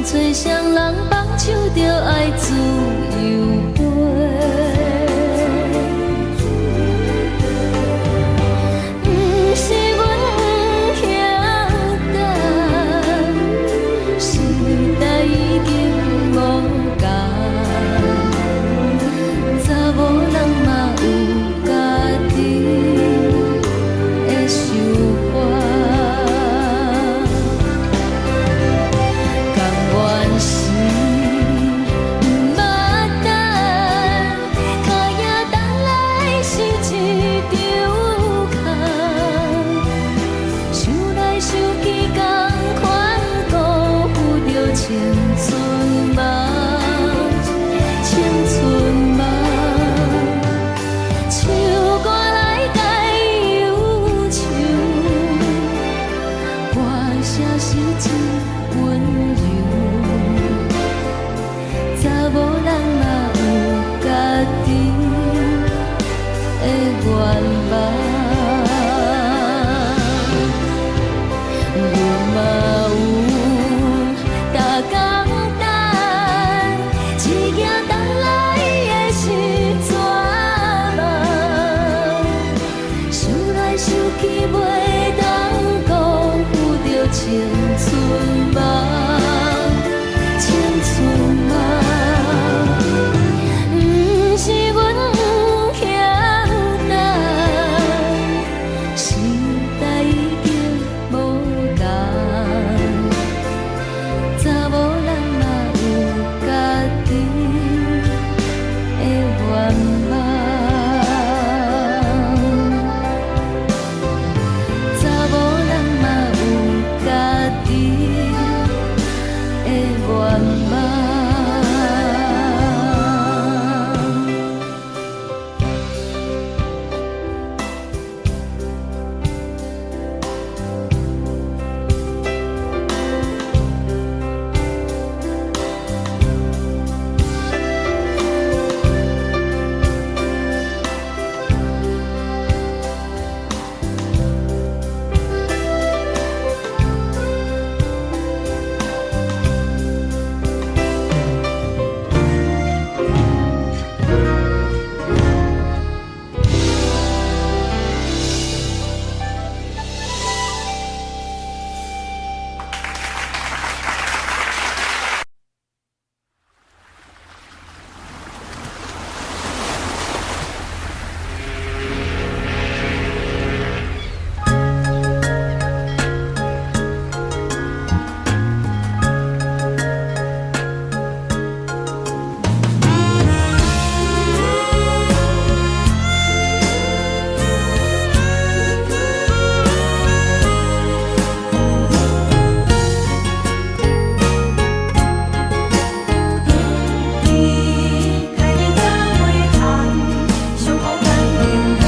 找啥人放手，就愛自由飛。毋是阮不曉等，時代已經無仝，查某人嘛有家己的想法。甘願是毋捌等，跤也等來是一場空。想來想去，仝款辜負著青春夢，青春夢。唱歌來解憂愁，歌聲是真溫柔。查某人嘛有家己的願望。阮嘛有逐工等，一行等來的是绝望。想來想去，袂當辜負著青春夢，青春夢。毋是阮不曉等，時代已經無仝，查某人嘛有家己的願望。查某人嘛有家己的願望。你开始早袂行，上孤单冷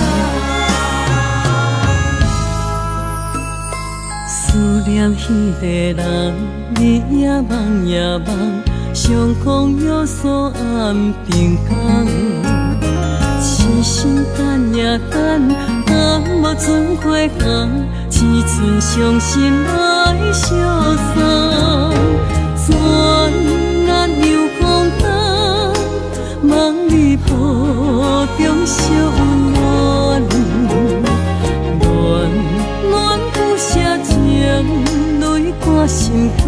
思念彼个人，日夜梦也梦，相讲约束暗平工。痴心等呀等，等无准花红，只剩伤心来相送。转眼又空冬，梦里抱中相温暖。暖暖不舍情泪挂心肝。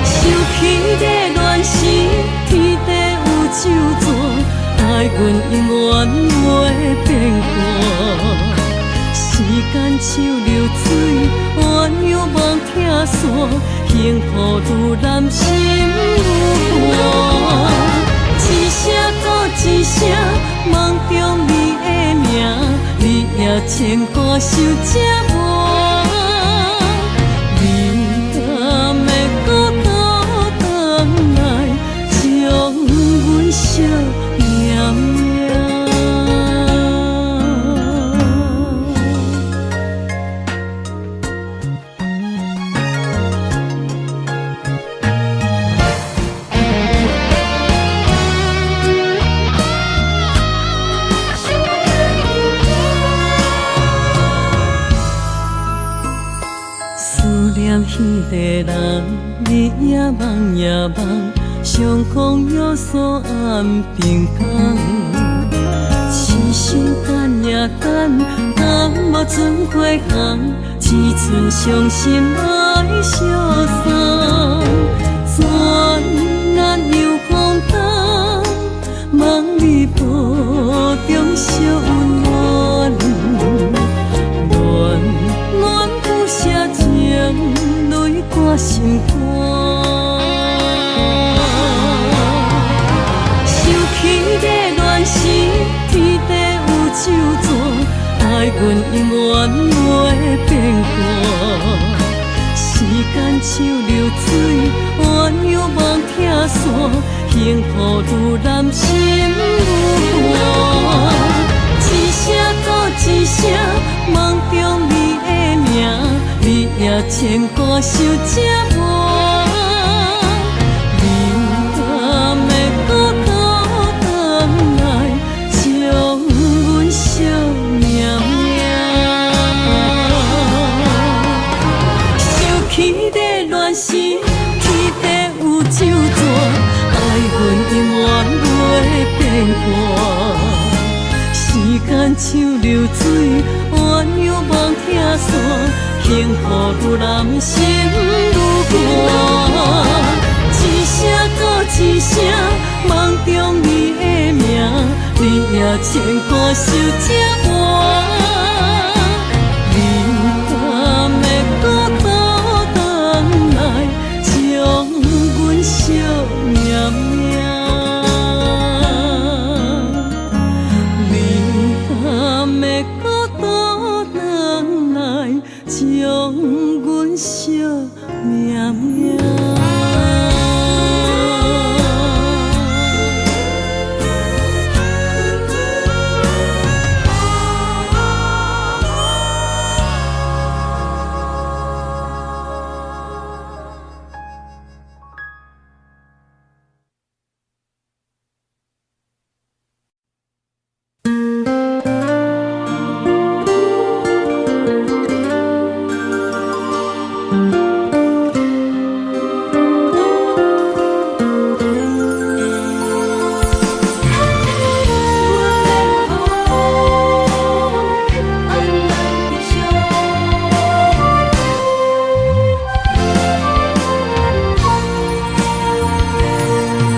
想起你恋时，天地有酒泉，愛阮永遠袂變卦。時間像流水，鸳鸯夢拆散，幸福愈難心愈寒。一聲閣一聲，夢中你的名，日夜牽掛想這晚。你敢會閣倒轉來，將阮惜命命？思念彼个人，日也梦也梦，相讲有所暗平衡。痴心等呀等，等无准花红，只剩伤心爱相送。转眼又空冬，梦里抱中惜温暖，恋恋不舍情泪挂心肝。想起你恋时，天地有酒泉，爱阮永远袂变卦。时间像流水，鸳鸯梦拆散，幸福愈难心愈寒。一声搁一声，梦中你的名，日夜牵挂想这晚。你敢会阁倒转来，将阮惜命命？想起你恋时，天地有酒泉，爱阮永远袂变卦。时间像流水，鸳鸯梦拆散，幸福愈难心愈寒。一声搁一声，梦中你的名，日夜牵挂想这晚。你敢会阁倒转来，将阮惜命命？你敢会阁倒转来，将阮惜命命？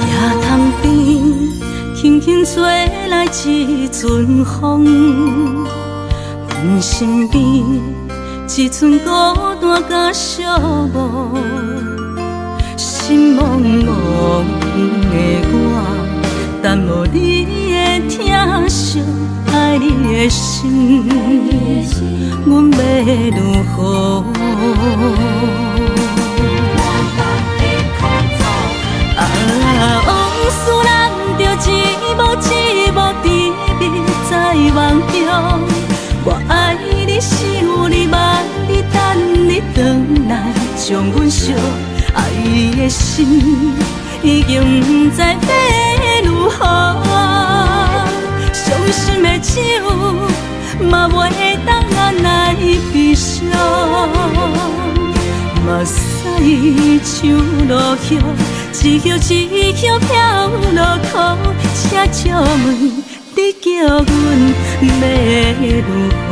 夜潭边，轻轻吹来一阵风，阮身边一阵孤单佮寂寞，心茫茫的我，等无你的疼惜，爱你的心，阮欲如何？啊，往事咱就一幕一幕甜蜜在梦中。我爱你，想你，望你，等你转来，将阮惜。爱的心已经不知欲如何，伤心的酒嘛袂当按捺悲伤。目屎像落叶，一叶一叶飘落空，请借问你叫阮欲如何？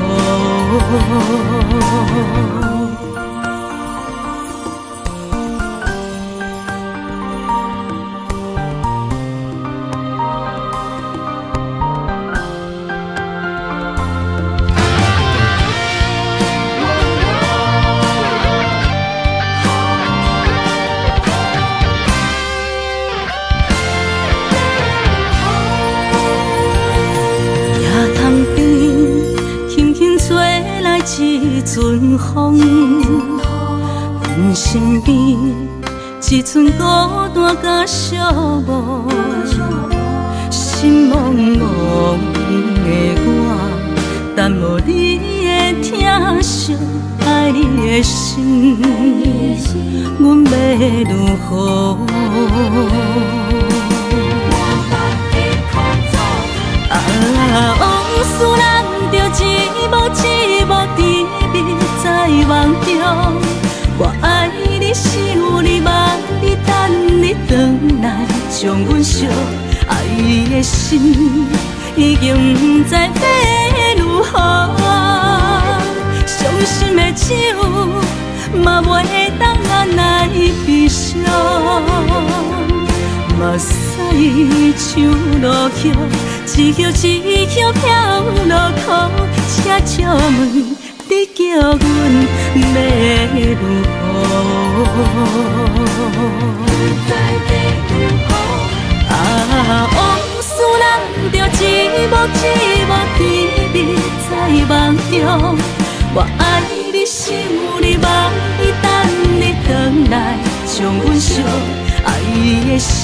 夜潭边，轻轻吹来一阵风，阮身边一阵孤单佮寂寞，心茫茫的我，等无你的疼惜，爱你的心，阮欲如何？啊，往事咱就一幕一幕甜蜜在梦中。我心已經毋知欲如何，傷心的酒嘛袂當按捺悲傷，目屎像落雨，一葉一葉飄落苦，請借問你叫阮欲如何？啊，往事人著一幕一幕甜蜜在夢中，我愛你，想你，望你，等你轉來將阮惜。愛的心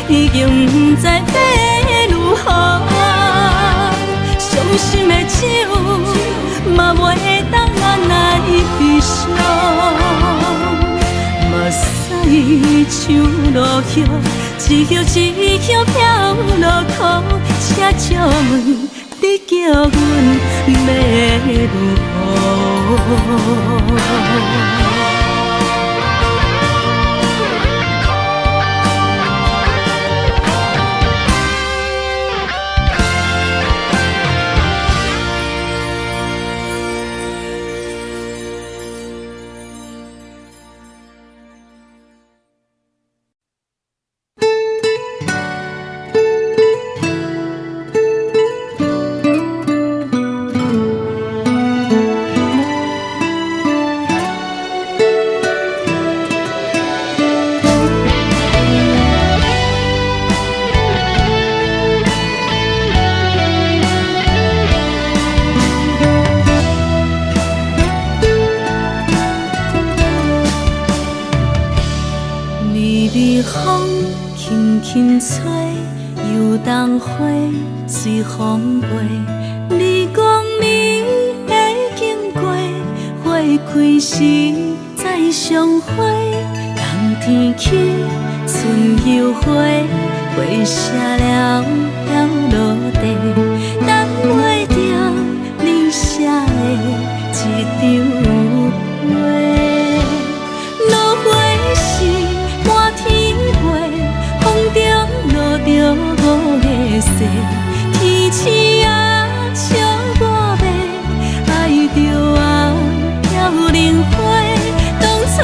已經毋知欲如何，傷心的酒嘛袂當按捺悲傷，目屎像落雨，一葉一葉飄落苦，請借問你叫阮欲如何？微微風輕輕吹，油桐花隨風飛。你講你會經過，花開時再相會。冬天起，春又回，花謝了飄落地，等袂著你寫的這張批。落花時滿天飛，風中落著五个誓，天星啊笑我欲，愛著啊飄零花。當初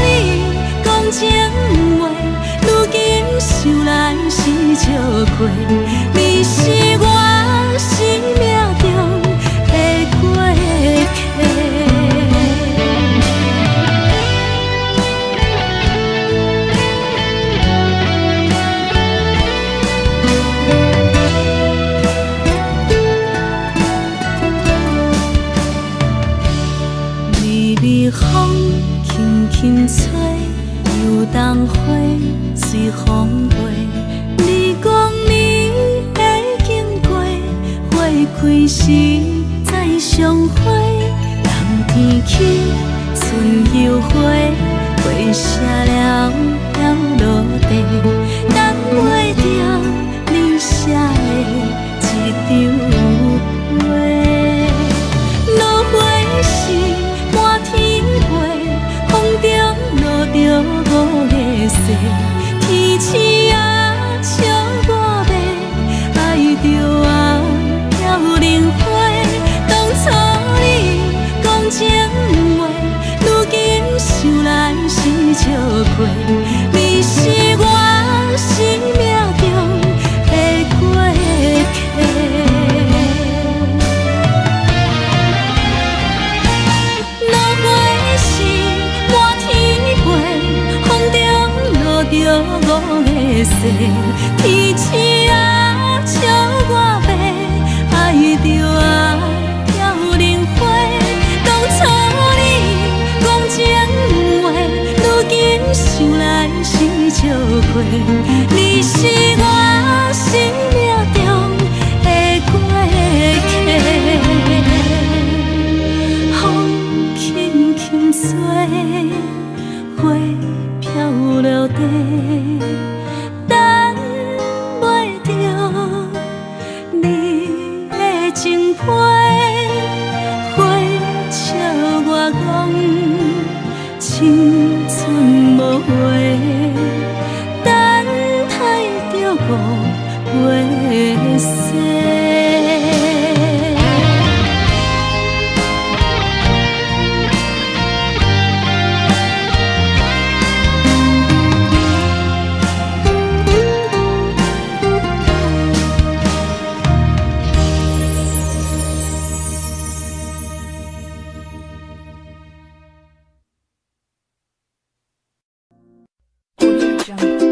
你講情話，如今想來是笑虧。你是我生命中的過客。微微風輕輕吹，油桐花隨風飛。你講你會經過，花開時再相會。冬天起，春又回，花謝了飄落地，等袂著你寫的這張批。落花時滿天飛，風中落著五个誓，天星啊笑我欲，愛著啊飄零花。當初你講情話，如今想來是笑虧。你是我生命中的過客。落花時滿天飛，風中落著五个誓，天星啊笑我欲，愛著啊飄零花。當初你講情話，如今想來是笑虧。你是我生命中的過客。風輕輕吹，花飄落地，等袂著你的情批，花笑我講青春無話，等待著五月。掌。